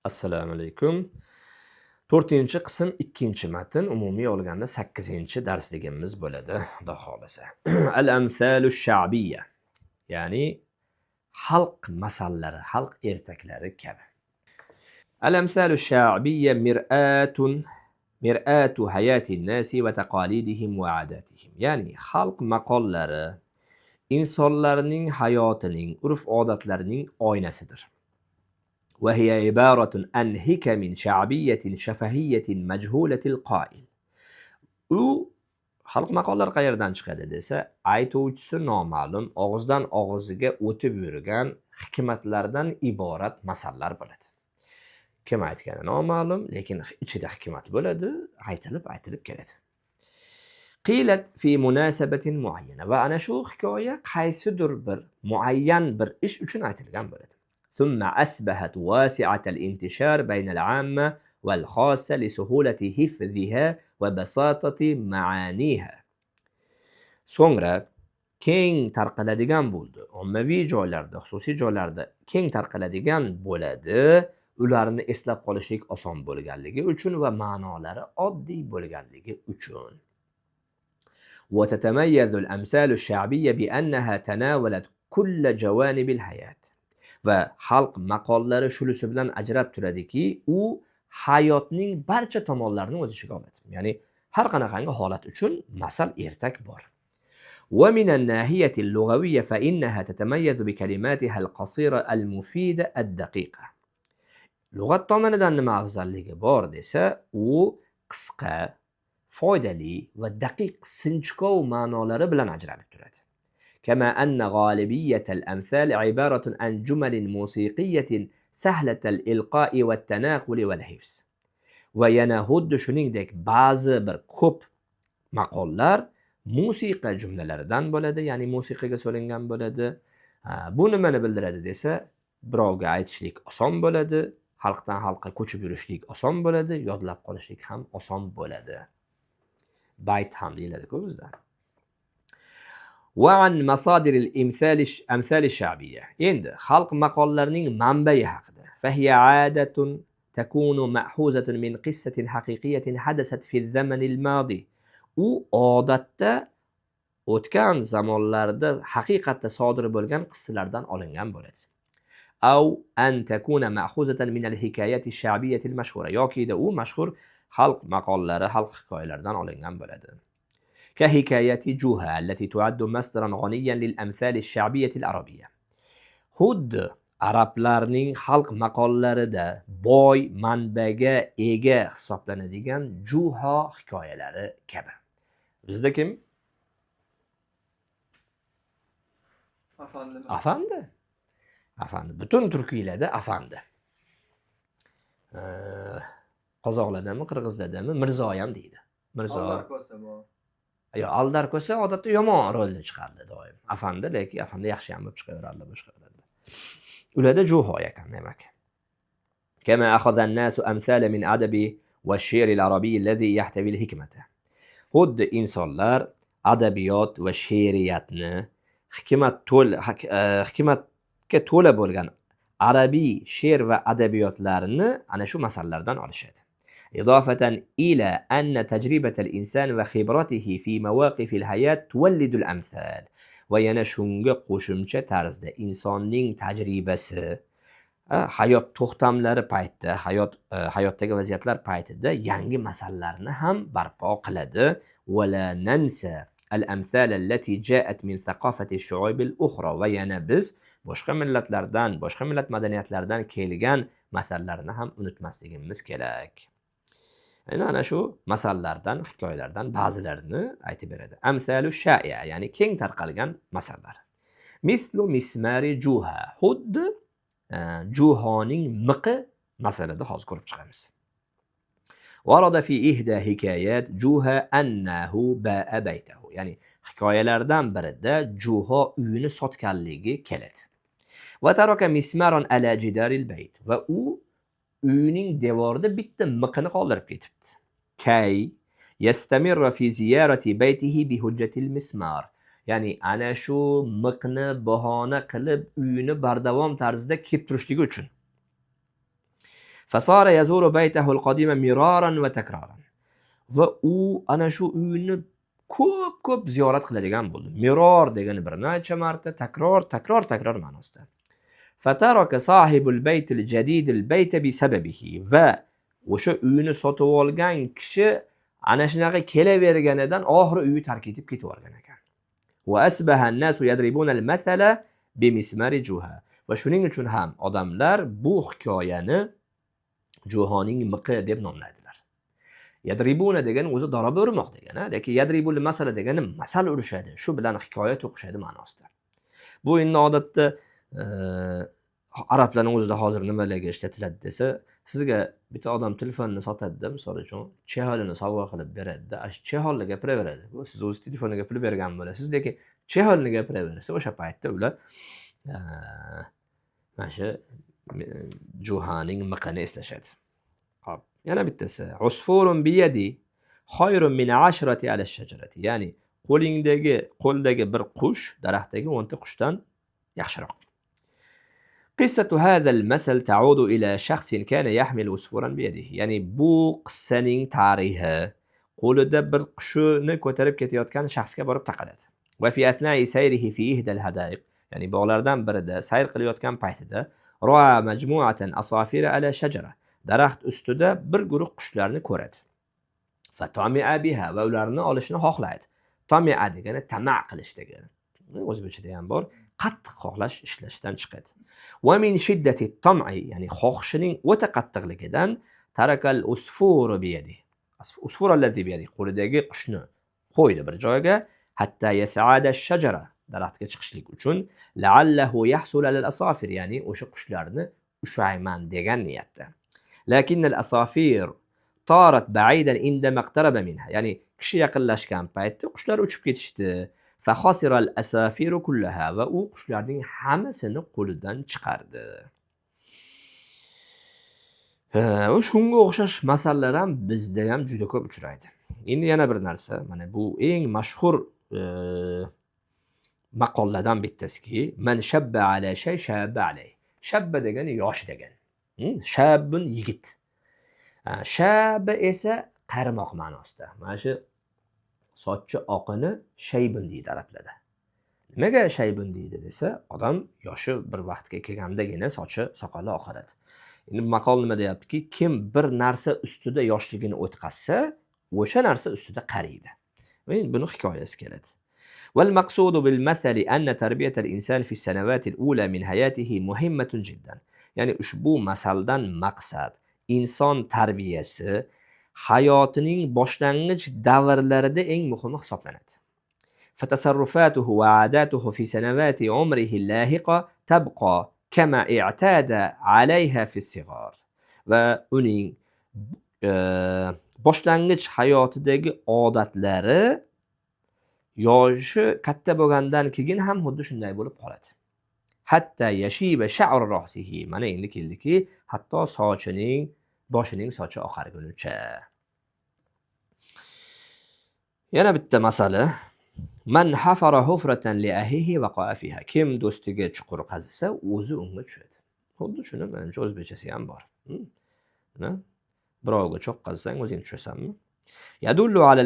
Assalomu alaykum. To'rtinchi qism, ikkinchi matn, umumiy olganda sakkizinchi darsligimiz bo'ladi, Xudo xohlasa. Al amsalu sha'biyya, ya'ni xalq masallari, xalq ertaklari kabi. Al amsalu sha'biyya mir'atun mir'atu hayati nasi va taqalidihim va adatihim. Ya'ni xalq maqollari insonlarning hayotining, urf-odatlarining oynasidir. وهي عبارة عن حكم شعبية شفهية مجهولة القائل. U xalq maqollari qayerdan chiqadi desa, aytuvchisi noma'lum, og'izdan og'izga o'tib yurgan hikmatlardan iborat masallar bo'ladi. Kim aytgani noma'lum, lekin ichida hikmat bo'ladi, aytilib aytilib keladi. قيلت في مناسبة معينة, va ana shu hikoya qaysidir bir muayyan bir ish uchun aytilgan bo'ladi. ثم أصبحت واسعة الانتشار بين العامة والخاصة لسهولة حفظها وبساطة معانيها. So'ngra keng tarqaladigan bo'ldi. Ommaviy joylarda, xususiy joylarda keng tarqaladigan bo'ladi. Ularni eslab qolishlik oson bo'lganligi uchun va ma'nolari oddiy bo'lganligi uchun. وتتميز الأمثال الشعبية بأنها تناولت كل جوانب الحياة. Va xalq maqollari shunisi bilan ajrab turadiki, u hayotning barcha tomonlarini o'z ichiga oladi, ya'ni har qanaqangi holat uchun masal, ertak bor. ومن الناحية اللغوية فإنها تتميز بكلماتها القصيرة المفيدة الدقيقة. Lug'at tomonidan nima afzalligi bor desa, u qisqa, foydali va daqiq, sinchkov ma'nolari bilan ajralib turadi. كما أن غالبية الأمثال عبارة عن جمل موسيقية سهلة الإلقاء والتناقل والحفظ. Va yana xuddi shuningdek, ba'zi bir ko'p maqollar musiqa jumlalaridan bo'ladi, ya'ni musiqaga solingan bo'ladi. Bu nimani bildiradi desa, birovga aytishlik oson bo'ladi, xalqdan xalqqa ko'chib yurishlik oson bo'ladi, yodlab qolishlik ham oson bo'ladi. Bayt ham deyiladi-ku bizda. وعن مصادر الإمثال أمثال الشعبية. Endi xalq maqollarining manbai haqida. فهي عادة تكون مأخوذة من قصة حقيقية حدثت في الزمن الماضي. U odatda o'tgan zamonlarda haqiqatda sodir bo'lgan qissalardan olingan bo'ladi. أو أن تكون مأخوذة من الحكايات الشعبية المشهورة, yokida u mashhur xalq maqollari, xalq hikoyalaridan olingan bo'ladi. كحكاية جحا التي تعد مصدرا غنيا للأمثال الشعبية العربية. Xuddi arablarning xalq maqollarida boy manbaga ega hisoblanadigan Juho hikoyalari kabi. Bizda kim? Afandi. Afandi. Afandi. Butun turkiylarda afandi. Qozoqlardami, qirg'izlardami Mirzo ham deydi. Mirzo. Aldar ko'sa bor. Yo, Aldar ko'sa odatda yomon rolda chiqardi doim. Afandi, lekin afandi yaxshi ham bo'lib chiqaveradi boshqa. Ularda Juho ekan demak. كما أخذ الناس أمثال من أدب والشعر العربي الذي يحتوي الحكمة. Xuddi insonlar adabiyot va she'riyatni hikmatga to'la bo'lgan arabiy she'r va adabiyotlarni ana shu masallardan olishadi. إضافة إلى أن تجربة الإنسان وخبرته في مواقف الحياة تولد الأمثال. Va yana shunga qo'shimcha tarzda insonning tajribasi hayot to'xtamlari paytida, hayotdagi vaziyatlar paytida yangi masallarni ham barpo qiladi. ولا ننسى الأمثال التي جاءت من ثقافة الشعوب الأخرى. Va yana biz boshqa millatlardan, boshqa millat madaniyatlaridan kelgan masallarni ham unutmasligimiz kerak. Endi ana shu masallardan, hikoyalardan ba'zilarini aytib beradi. أمثال شائعة, ya'ni keng tarqalgan masallar. مثل مسمار جحا, xuddi Juhoning miqi masalada hozir ko'rib chiqamiz. ورد في إحدى حكايات جحا أنه باع بيته. Ya'ni hikoyalardan birida Juho uyini sotganligi keladi. وترك مسمارا على جدار البيت, va u uyining devorida bitta miqini qoldirib ketibdi. كي يستمر في زيارة بيته بحجة المسمار. Ya'ni ana shu miqni bahona qilib uyini bardavom tarzda kelib turishligi uchun. Fasara yazuru baytahu al-qadima miraran va takraran. Va u ana shu uyini ko'p ko'p ziyorat qiladigan bo'ldi. Miror degani bir necha marta, takror, takror, takror ma'nosida. Fataraka sahibul baytil jadidil bayta bi sababihi. Va o'sha uyini sotib olgan kishi ana shunaqa kelaverganidan oxiri uyi tark etib ketib yuborgan ekan. Va asbaha an-nasu yadribuna al-mathala bimismari juha. Va shuning uchun ham odamlar bu hikoyani Juhoning miqi deb nomladilar. Yadribuna degani o'zi daraba urmoq degani, lekin yadribul masala degani masal urishadi, shu bilan hikoya to'qishadi ma'nosida. Bu endi odatda arablarning o'zida hozir nimalarga ishlatiladi desa, sizga bitta odam telefonni sotadida, misol uchun, cheholini sovg'a qilib beradida, shu cheholni gapiraveradi. Bu siz o'zi telefoniga pul bergan bo'lasiz, lekin cheholni gapiraversa, o'sha paytda ular mana shu Juhaning miqini eslashadi. Hop, yana bittasi usfurun biyadi khayrun min ashrati ala shajarati. Ya'ni qo'lingdagi, qo'ldagi bir qush daraxtdagi 10 ta qushdan yaxshiroq. Qissatu hadha al-masal ta'udu ila shakhsin kana yahmilu usfuran biyadihi. Ya'ni bu qissaning tarixi qo'lida bir qushini ko'tarib ketayotgan shaxsga borib taqaladi. Va fi athna'i sayrihi fi ihda al-hadaiq. Ya'ni bog'lardan birida sayr qilayotgan paytida ra'a majmu'atan asafira ala shajara. Daraxt ustida bir guruh qushlarni ko'radi. Fatami'a biha, va ularni olishni xohlaydi. Tami'a degani tama' qilish degani. O'zbekchada ham bor. Qattiq xohlash ishlashdan chiqadi. Va min shiddati tam'i, ya'ni xohishining o'ta qattiqligidan tarakal usfuru biyadi. Usfur allazi biyadi, qo'lidagi qushni qo'ydi bir joyga, hatta yas'ada ash-shajara, daraxtga chiqishlik uchun, la'allahu yahsul alal asafir, ya'ni o'sha qushlarni ushlayman degan niyatda. Lakinnal asafir tarat ba'idan indama iqtaraba minha, ya'ni kishi yaqinlashgan paytda qushlar uchib ketishdi. Fa khasiral asafiru kullaha, va u qushlarning hammasini qo'lidan chiqardi. Shunga o'xshash masalalar ham bizda ham juda ko'p uchraydi. Endi yana bir narsa, mana bu eng mashhur maqollardan bittasiki, man shabba ala shay shabba alay. Shabba degani yosh degani. Shabbun yigit. Shabba esa qarimoq ma'nosida. Mana shu sochi oqini shaybun deydi arablarda. Nimaga shaybun deydi desa, odam yoshi bir vaqtga kelgandagina sochi, soqoli oqaradi. Endi maqol nima deyaptiki, kim bir narsa ustida yoshligini o'tkazsa, o'sha narsa ustida qariydi. Endi buni hikoyasi keladi. والمقصود بالمثل أن تربية الإنسان في السنوات الأولى من حياته مهمة جدا. Ya'ni ushbu masaldan maqsad inson tarbiyasi hayotining boshlang'ich davrlarida eng muhimi hisoblanadi. فتصرفاته وعاداته في سنوات عمره اللاحقة تبقى كما اعتاد عليها في الصغر. Va uning boshlang'ich hayotidagi odatlari yoshi katta bo'lgandan keyin ham xuddi shunday bo'lib qoladi. Hatta yashiba sha'ru ra'sihi. Mana endi keldiki, hatto sochining, boshining sochi oqargunicha. Yana bitta masala. Man hafara hufratan li ahihi waqa'a fiha. Kim do'stiga chuqur qazisa, o'zi unga tushadi. Xuddi shuni menimcha o'zbekchasi ham bor. Nima? Birovga cho'q qazsang o'zing tushasanmi? Yadullu ala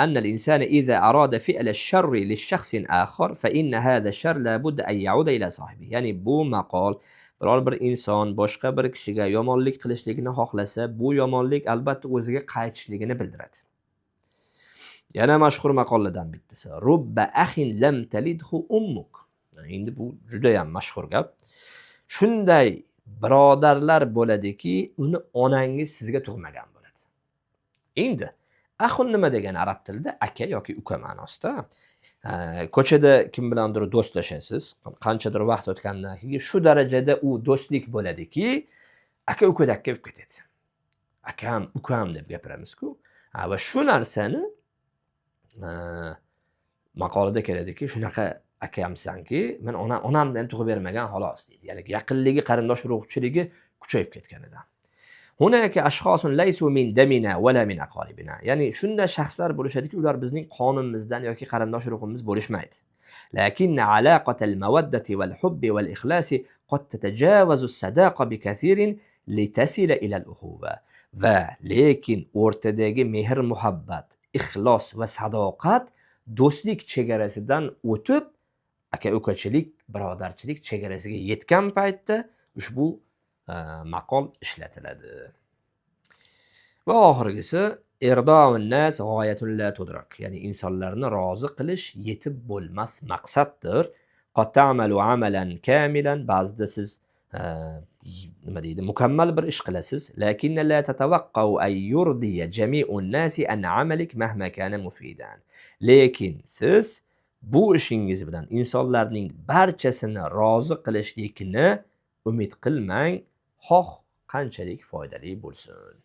anna al-insana idza arada fi'la ash-sharri li-shakhsin akhar fa inna hadha ash-sharr la budda an ya'uda ila sahibihi. Ya'ni bu maqol biror bir inson boshqa bir kishiga yomonlik qilishligini xohlasa, bu yomonlik albatta o'ziga qaytishligini bildiradi. Yana mashhur maqollardan bittasi. Rubba axin lam talidhu ummuk. Endi bu juda ham mashhur gap. Shunday birodarlar bo'ladiki, uni onangiz sizga tug'magan bo'ladi. Endi axun nima degani arab tilida aka yoki uka ma'nosida. Ko'chada kim bilandir do'stlashasiz, qanchadir vaqt o'tgandan keyin shu darajada u do'stlik bo'ladiki, aka ukadakka bo'lib ketadi. Akam, ukam deb gapiramiz-ku. Va shu narsani maqolada keladiki, shunaqa akamsanki, men onam bilan tug'ib bermagan xolos deydi. Ya'ni yaqinligi, qarindosh urug'chiligi kuchayib ketganidan. Hunaka ashxosun laysu min damina wala min aqaribina. Ya'ni shunday shaxslar bo'lishadiki, ular bizning qonimizdan yoki qarindosh urug'imiz bo'lishmaydi. Lakinna alaqatal mawaddati wal hubbi wal ikhlasi qad tatajawazu as-sadaqa bi kathirin Litasila ilal uxuva, va lekin o'rtadagi mehr muhabbat, ixlos va sadoqat do'stlik chegarasidan o'tib, aka ukachilik, birodarchilik chegarasiga yetgan paytda ushbu maqol ishlatiladi. Va oxirgisi irdoun nas g'oyatun la tudrak, ya'ni insonlarni rozi qilish yetib bo'lmas maqsaddir. Qad ta'malu amalan kamilan, ba'zida siz nima deydi, mukammal bir ish qilasiz, lakinna la tatavaqqau an yurdiya jami'un nasi an amalik mahma kana mufidan, lekin siz bu ishingiz bilan insonlarning barchasini rozi qilishlikni umid qilmang, xoh qanchalik foydali bo'lsin.